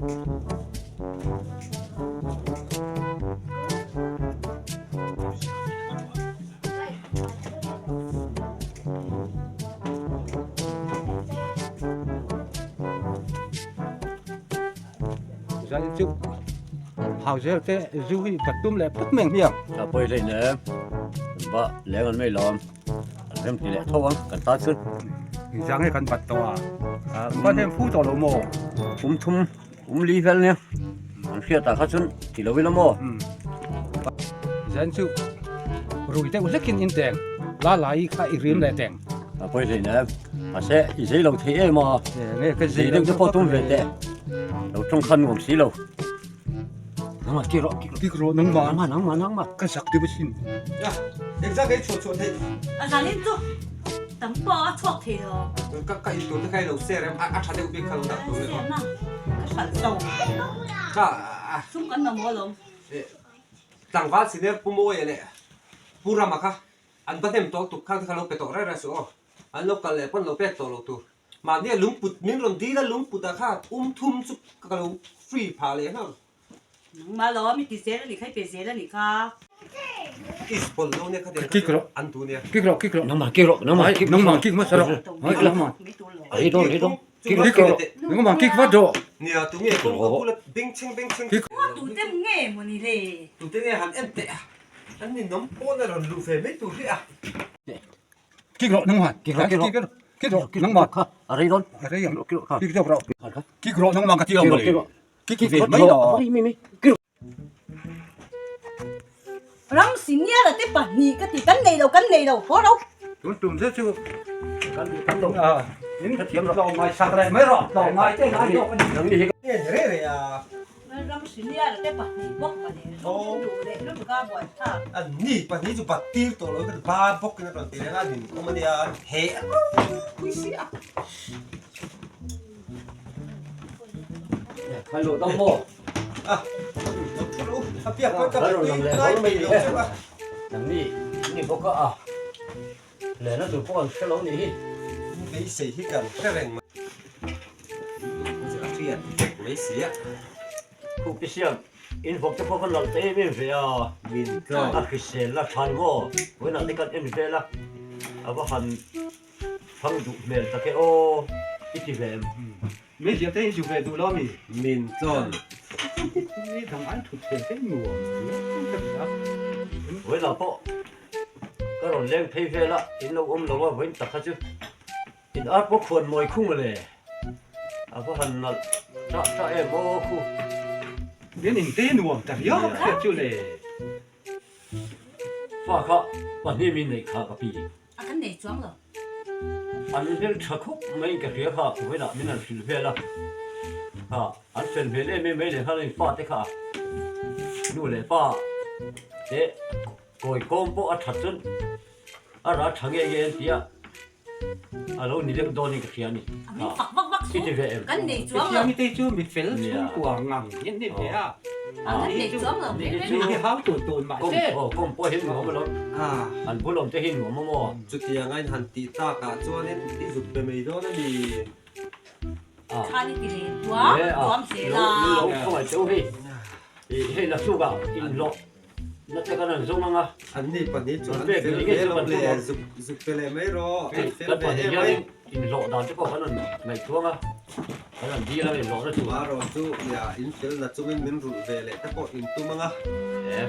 Zan chu hau zel te zu hi ka tum leh phawt mai ang hmiang. A pawi hlei nen ba leng an mai lawm an rem ti leh tho ang kan tan chu. Engzah nge kan bat tawh a? Ba hian fu tawh lo maw? Kum thum um li vel nia an hriat ah kha chuan ti lo ila maw? Zan chu rui deuh hlekin in teng la lai kha i rim leh teng. A pawi hlei nen mahse i zei lo thei em a nge ka zei deuh te pawh tum ve teh lo tawng khan nuam si lo. Nangmah kik rawh kik rawh kik rawh nangmah nangmah nangmah nangmah ka zak deuh asin. Ya engzah nge i chhuah chhuah theih? A zalin chu tam pawh a chhuak thei lo. Ka ka in tur te kha i lo share em a tha deuh bik kha lo dah tur emaw. Ka hralh zo. Ka sum kan mamawh alawm. Tlangval senior Pu Mawia leh Pu Rama kha an va hnem tawh tuk khang te kha lo pe tawh reng reng suh aw. An lo kal leh pawn lo pek tawh lo tur. Mahni a lungput min rawn dil a lungput ah kha um thum chu ka lo free phah leh nghal. Nangmah lo a mi ti zel a nih kha i pe zel a nih kha. Is pawl lo nia kha tiang kha an tu nia. Kik rawh kik rawh. Nangmah kik rawh nangmah kik nangmah kik hmasa rawh. Nangmah. Hei dawn hei dawn. Kik rawh nangmah kik vat rawh. Nia tu nge kawngka bula bengchheng bengchheng. Tu te nge maw ni le. Tu te nge han en teh a. An ninawm pawn a rawn luh ve mai tur hi a. Kik rawh nangmah kik rawh kik rawh kik rawh nangmah kha a rei dawn a rei ang kik rawh kha kik zawk rawh kik rawh nangmah ka ti ang kik rawh kik ve mai lo mai mai mai kik Ram senior te pahnih ka ti kan nei lo kan nei lo haw ro tun tum zet chu kan kan lo a in ka thiam rawh tlawm ngai sak leh mai rawh tlawm ngai te ngai zawk a ni nang ni hi Nge ni reh reh a. Ram senior te pahnih bawk a ni. Duh leh lutuk a buai thlak. An ni pahnih chu bat tir tawh lo ka ti ba bawk in a rawn ti reng a nin awm a nia he a pui si a. Khai lo dam maw? A lo thu rawh u a piak pawh ka bat tui ngai thei lo chauh a. Nang ni ni bawk a a lehna tur pawh an hre lo nih hi. Beisei hi kan hre reng mai. A hriat vek mai si a. Khupi siam in vawk te pawh kan lalh ta em em ve a. Min tlawm. A hrisel la tha ni maw? Vawiinah te kan en vel a, a va han thang duh hmel tak e aw i ti ve em? Min ziah te hi zu ve duh lo ami? Min tlawn. Ni dang an thut thei te nuam riau ka nia. Vawiinah pawh ka rawn leng phei vel a, in lo awm lo a vawiin tak kha chu. In ar pawh khuan mawi khung mawle. A va han nalh ṭah ṭah em aw khu. Min in te nuam ta riau hriat chu le. Fa kha pahnih min neih kha ka pi. A kan nei chuang lo. An hmel ṭha khawp mai in ka hria kha vawiinah min han hrilh vel a. Kha an fel hmel em em mai leh nghal a ni fa te kha nu leh pa te kawi kawm pawh a ṭhat chuan a rah ṭha nge nge an ti a. A lo ni deuh dawn in ka hria a ni. A min fak vak vak su kan nei chuang lo. Pathian te chu mi fel chhungkua ngang hi an ni ve a. A kan nei chuang lo reng reng a. Mi hau tun tun mah se. Aw kawm pawh hi nuam alawm. An bul awm te hi nuam a maw. Chutiang a in han tih tak ah chuanin i zut pe mai dawn a ni. Khan i ti leh tuam tuam zel a. Min lo khawngaih teuh hei. Hei naktuk ah inhlawh. Na te kan han zawng ang a. An ni pahnih chu an fel ve lo le, zuk zuk pe leh mai rawh, an fel Kan ve pahnih em hianin mai. inhlawh dan te pawh kan han ngaihtuang a, kan han dil ang inhlawhna chu. Marawh chu nia in fel na chungin min rulh ve leh te pawh in tum ang a. E.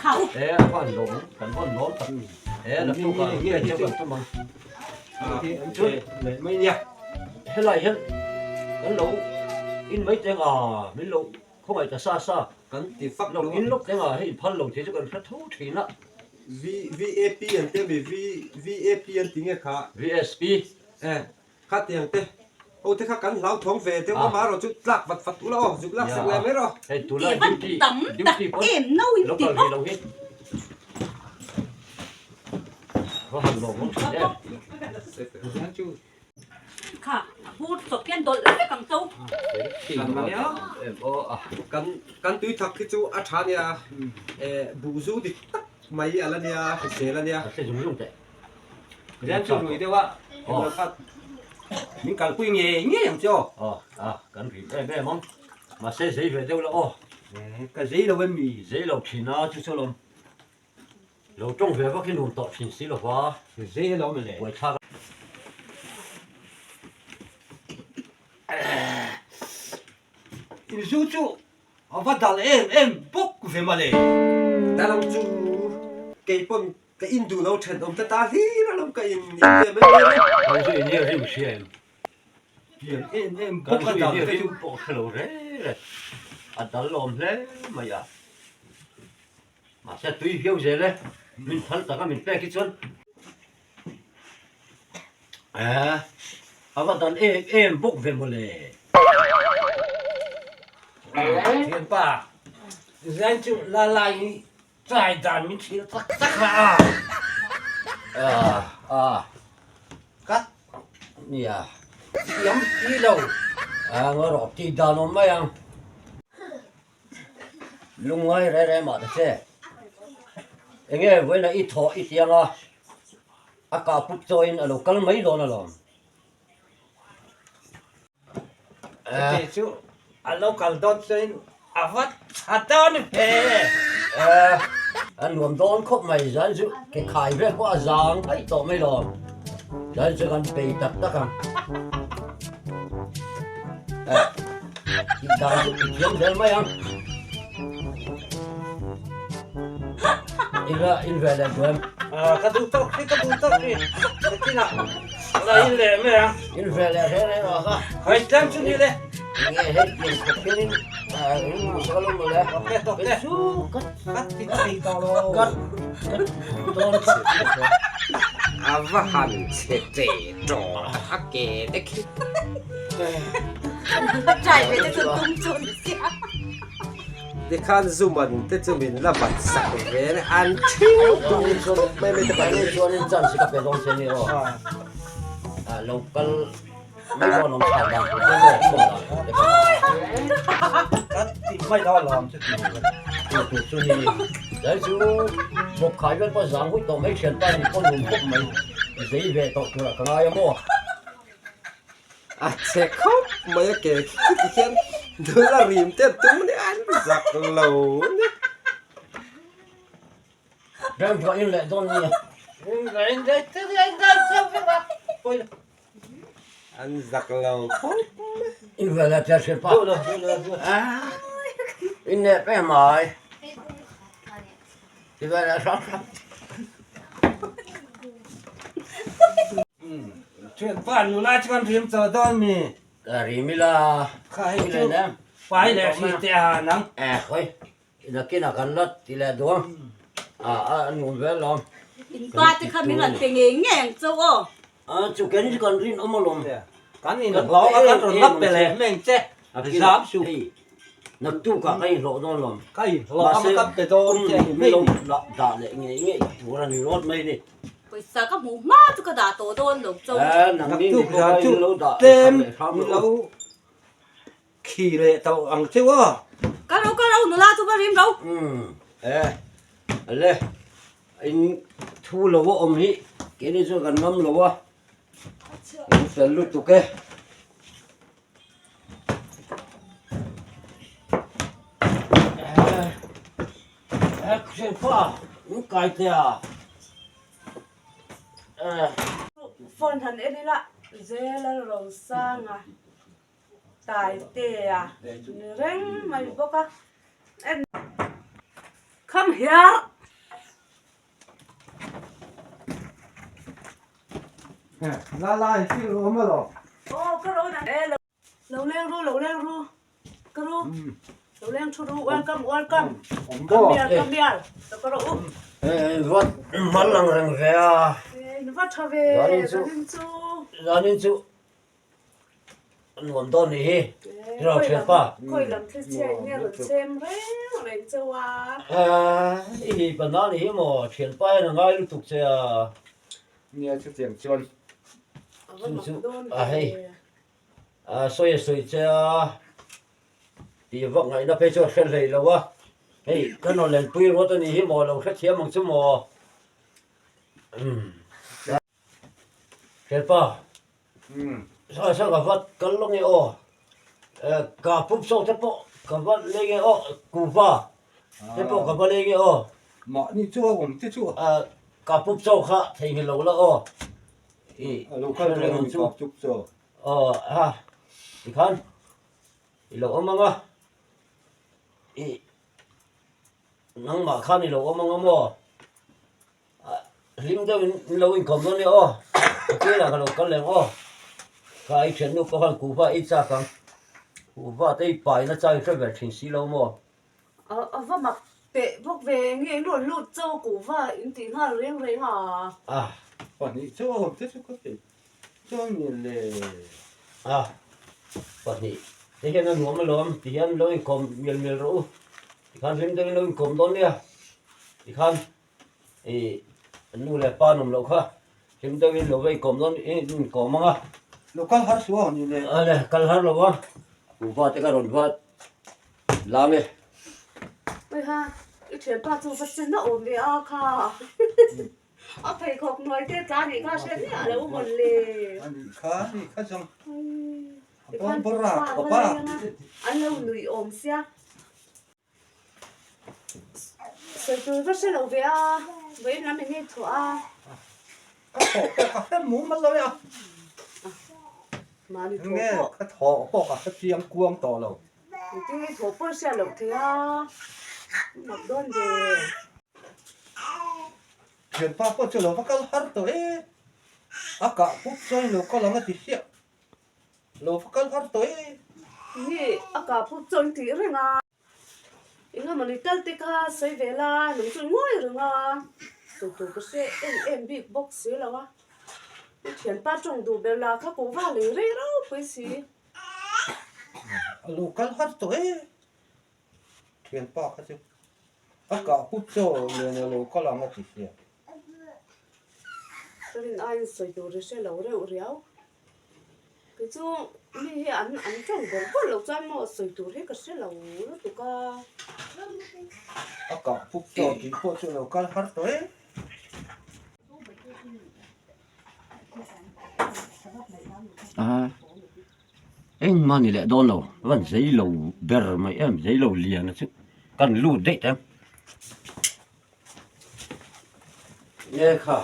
Khau. E a va han lawm, kan va han lawm tak. E naktuk ah nge chu kan tum ang. Chuan leh mai nia. Helai hian kan lo in mai teng a, min lo. Khawngaih ta sa sa. Kan ti fak lo. In lawk eng ah hei phal lo thei chu kan hre tho thin a. V VAP an ti ami V VAP an ti nge kha. VSP. E kha tiang te ho te kha kan hlau thawng ve deuh a marawh chu tlak vat vat ula aw zuk lak sak leh mai rawh. Hei tunlai Ti duty tam tak duty pawn em no in lo ti kal bawk. ve lo hi. Va han lawm awm thin em. Kha a bur chawp hian dawlh vek ang cho. Kan kan tui thak hi chu a tha nia buh zu dik tak mai a la nia hrisel a nia. A hre zung zung teh. Rian chu rui deuh a englo kha Min kalpui ngei ngei ang che aw. Aw, a, kan rim em em ang. Mahse zei ve deuh la aw. Ka zei lo em mi? Zei lo thin a, chu chu lawm. Lo tawng ve vak hi nuam tawh thin si lo va. Zei lo mawle. Buaithlak a. Inzu chu a va dal em em bawk ve mawle. Dalam chu kei pawn ka in duh lo thenawm ta ta hlir alawm ka in in ve mai mai a. Kan zu in hi a rim hria em? Pian em em Kan bawk a zu dal in hi a te chu. rim pawh hre lo reng reng. A dal awm hle mai a. Mahse tui viau zel e, min phal taka min pek hi chuan eh a va dan em em bawk ve mawle. Thianpa, zan chu la lai hi chai dan min thil tak tak la a. Ah ah Ka nia. Thiam ti lo. Ah ngaw rawh tih dan awm mai ang. Lungngai reh reh mah ta che. Enge vawiinah i thawh i tiang a, a kah pup chawiin a lo kal mai dawn alawm. Chutih chu a lo kal dawn chuanin a va tha dawn ve. A nuam dawn khawp mai zan chu ke khai vel pawh a zang daih tawh mai lawm. Zan chu kan bei tak tak ang. Tih dan chu i thiam zel mai ang. Ila in ve leh duh em? Ka duh tawk hi, ka duh tawk hi. Nakinah la in leh mai ang. In ve leh reng reng ah kha. Khai tlem chu ni le. Nge hei pian khawp hianin ring mu sak alawm mawle. Ok tawk te. Chu kat kat ti thei tawh lo. Kat kat dawn khawp. A va han chhe che tawh a ke te khi. Tikhan Zuman te chu min la bat sak ve a an thing tum khawp mai mai te pahnih. Chuanin chance ka pe dawn che ni aw. Lo kal mai dawn awm chhan dan tur te maw khawm dan tur te kha. Ka ti mai dawn lo ang chu ti. Tur tur chu ni. Dai chu bawp khai vel pawh zang huih tawh mai thianpa ni pawh nung khawp mai. Zei ve tawh turah ka ngai a maw. A che khawp mai a ke khi ti hian nula rim te an tum nia an zak lo nia. Rem pawh in leh dawn nia. An zak lo khawp mai. In ve leh tel hrilh pah. In nep em ai. Ti ve leh hram hram. Thianpa nula chu kan rim tawh dawn mi? Ka rim ila. Kha hei chu pai leh hri teh a nang. Eh hawi nakinah kan la ti leh duh ang. A a nuam vel lo. In pa te kha min rawn pe ngei ngei ang chauh aw. A chu ken chu kan rin awm alawm. Kan inhlawh a kan rawn la pe leh hmeng che. Zam suh. Naktukah ka inhlawh dawn lo. Ka inhlawh a ka pe dawn che a ni mai ni. Dah leh ngei ngei tur a ni rawt mai ni. Pawisa ka hmuh hma chu ka dah tawh dawn lo cho. Naktuk zan chu tlem i lo khi leh tawh ang cheu a. Ka ro ka ro nula chu va rim ro. Umm e le in thu lo a awm hi keini chuan kan ngam lo a in fel lutuk e. Phone han en ila Zela Rosanga Taitea ni reng mai bawk a en Come here. La la hi thil awm alawm. Aw ka ro dan e lo leng ru lo leng ru ka ru lo leng thu ru welcome welcome come here come here lo ka ro u. Vat mal ang reng ve a. Va tha ve zanin chu. Zanin chu Nuam dawn nih hi, ilo thian pa. Khawi lam thil chhia in nge rawn chhem reng reng cheu a. I ni pana nih hi maw, thian pa hian a ngai lutuk che a. Nia chutiang chuan. Chu chu a hei, a sawi a sawi che a, tih vak ngaihna phei chu a hre hlei lo a. Hei ka nawn lenpui ruat a nih hi maw, lo hrethiam ang chu maw. Thianpa. Saw saw ka vat kal lo nge aw. Ka pup saw te pawh ka va lei nge aw kuhva te pawh ka va lei nge aw. Mahni chu a awm te chu. Ka pup chaw kha theihnghilh lo la aw. A lo kal reng ang chu. Ka pup chaw. Aw ha tikhan i lo awm ang a i nangmah khan i lo awm ang a maw. Hlim deuh in in lo inkawm dawn nia aw, ka kêlah ka lo kal leh ang aw, ka ei thiannu pawh khan kuhva ei chak ang, kuhva te i paina chak i hre ve thin si lo maw? A va mak teh bawk ve nge in rawn lut chaw kuhva in tih nghal reng reng a. A. Pahnih chu a awm te chu ka ti chuan ni le. A, pahnih te hian a nuam alawm ti hian lo inkawm mial mial rawh u, tikhan hlim deuh in lo inkawm dawn nia, tikhan I nu leh pa nawm loh kha hlim deuhin lo va inkawm dawn i inkawm ang a. Lo kal har suh a ni le. A le, kal har lo a. Kuhva te ka rawn va lam e. Awiha, i thianpa chu va chen a awm ve a kha. A pheikhawk hnuai te tla nih kha hriat miah lo mawn le. A nih kha, a nih kha zawng. A pawn bawr a, khawp a. An lo nuih awm sia. Sawi tur va hre lo ve a, vawiin lam eng nge chhuah a? Ka thawh pawh ka hre mumal lo e a. Mahni thawh pawh. Ka thawh pawh ka hre chiang kuang tawh lo. Engtin nge thawh pawh hriat loh thei a, mak dawn ve. Thianpa pawh chu lo va kal har tawh e, a kah pup chuan lo kal ang a ti hriat. Lo va kal har tawh e. Nge a kah pawh chaw in tih reng a. Eng emaw ni tal te kha sawi ve la nung chu ngawi reng a. Sawi tur ka hre em em bik bawk si lo a. I thianpa tawng duh ber lah kha kuhva lei rei ropui si. A lo kal har tawh e. Thianpa kha chu a kah pup chaw nen a lo kal ang a ti sia. Ka rin aiin sawi tur i hre lo reuh riau. Kei chu mi hi an an tawng bawrh bawrh loh chuan maw sawi tur hi ka hre lo lutuk a. A kah pup tawh tih pawh chu lo kal har tawh e. A engmah ni leh dawn lo van zei lo ber mai em zei lo lian a chu kan lut daih ta em. Nge kha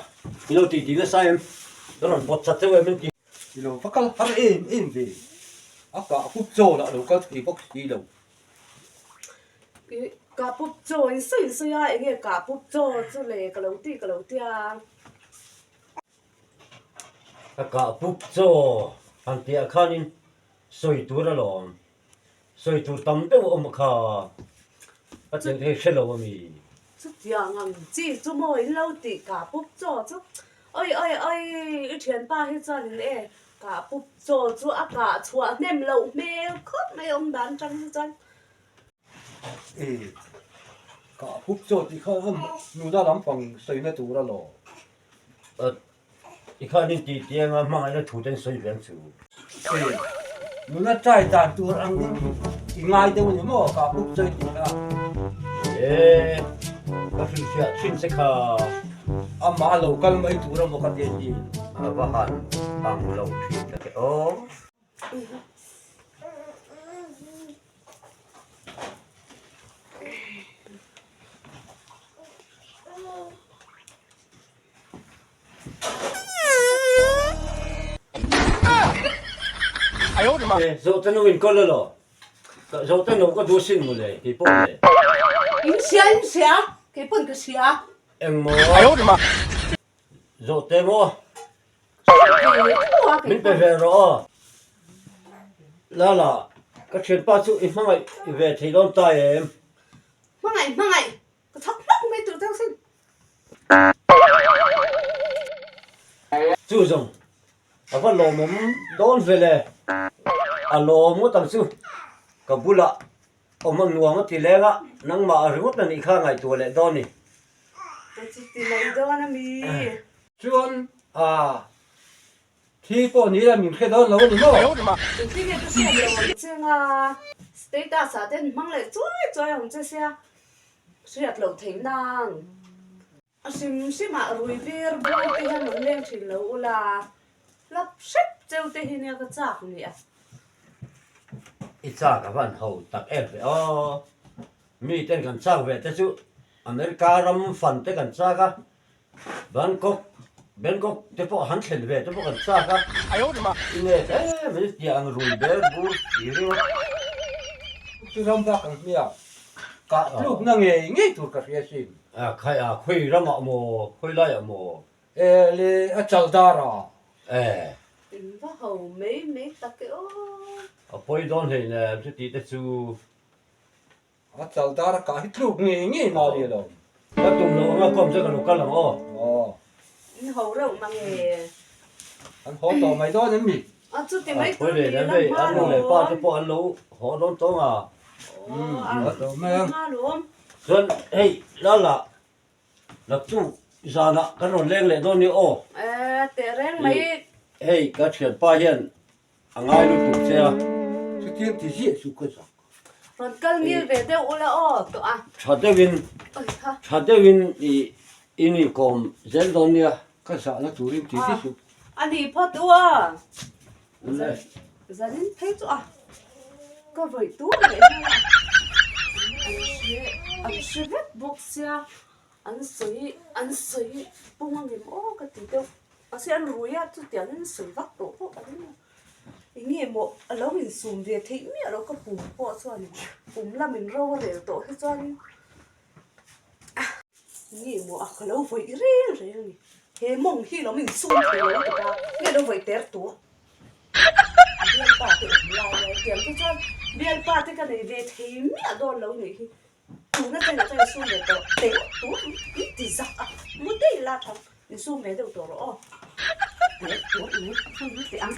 i lo tih tih nasa em ka rawn pawt chat deuh em min ti. I lo va kal har em em ve a kah pup chaw lah lo kal thei bawk si lo. I kah pup chaw in sawi in sawi a enge kah pup chaw chu le ka lo ti ka lo tia. Ka kah pup chaw han tih ah khanin sawi tur alawm. Sawi tur tam deuh a awm kha a cheng thei hre lo a mi. Chutiang ang chi chu maw in lo tih kah pup chaw chu oi oi oi i thianpa hi chuan in e kah pup chaw chu a kah chhuah hnem loh hmel khawp mai awm dan tang hi chuan. E kah pup chaw tih kha a nula lampang sawina tur a law. I khan in tih tih anga hmangaihna thu ten sawi ve ang chu. E, nula try dan tur ang i ngai deuh a ni maw ka pup chawi tih kha. E, ka hrilhfiah thin che kha. Amah a lo kal mai tur a maw ka ti a ti. A va han ang lo thin ta che aw. Zawhte nu in kawl elaw? Zawhte nu ka duh sin mawle kei pawh le. In hria in hria kei pawn ka hria. Engmaw? Zawhte maw? Min pe ve rawh aw. Lala, ka thianpa chu i hmangaih ve thei dawn ta em? Hmangaih hmangaih ka chhak hlak mai tur deuh sin. Chu zawng a va lawmawm dawn ve le, a lawm ngawt ang chu ka bulah awm a nuam a ti leng a, nangmah a ringawt a nih kha ngaihtuah leh dawn ni. Ka chu ti mai dawn a mi. Chuan a thi pawh ni la min hre dawn lo a ni maw? Engtin nge ka hriat loh ang che nga status ah te an hmang leh chuai chuai ang che sia hriat loh theih nang. A hrim hrimah rui vir bur te hian rawn leng thin lo ula hlap hrep. Cheu te hi nia ka chak ni a. I chak a van ho tak em ve aw. Mi ten kan chak ve te chu America ram fan te kan chak a, Bangkok Bangkok te pawh han thlen ve te pawh kan chak a, i nep em in tia ang rui ber bur ti ring a. Chu ram bak ang hmia kah tlukna ngei ngei tur ka hria sin. A khai a khawi ramah maw khawi laiah maw? E le a chal dar a. E. In va ho mai mai tak e aw. A pawi dawn hleinem chuti te chu. A chal dar a kah hi tluk ngei ngei ngai ni lo. Ka tum loh anga kawm che ka lo kal ang aw. Aw. In ho reuh mang e. An haw tawh mai dawn em mi? A chuti mai tur ni la hma lawm. An nu leh pa te pawh an lo haw dawn tawng a. Aw a tawh mai ang. Hma lawm. Chuan hei lala Naktu zanah kan rawn leng leh dawn ni aw. E teh reng mai. Hei ka thianpa hian A ngai lutuk che a. Chutiang ti ziah chu ka zak. Rawn kal ngil ve deuh ula aw tawh a. Tha deuhin, tha deuhin i in inkawm zel dawn nia. Ka zahna turin ti ti suh. A ni phawt u a. Zanin phei chu a. Ka vawih tur leh nghal a. An hre, an hre vek bawk sia. An sawi, an sawi pung angem aw ka ti deuh. Mahse an rui a, chutiangin sawi vak tawh pawh ka ring a. Enge maw a lo insum ve theih miah loh ka pum pawh chuan pum lamin ro a rel tawh hi chuanin enge maw a ka lo vawih reng reng a ni. He mawng hi lo insum thei lo a ti ta, nge lo vawih ter tur? Bialpa te awm lai lai tiang te chuan bialpa te ka nei ve thei miah dawn lo nih hi. Tuna chen ah chuan insum ve tawh teh tur in ti zak a, mu daih la thang insum ve deuh tawh rawh aw. Teh tur in hun teh ang.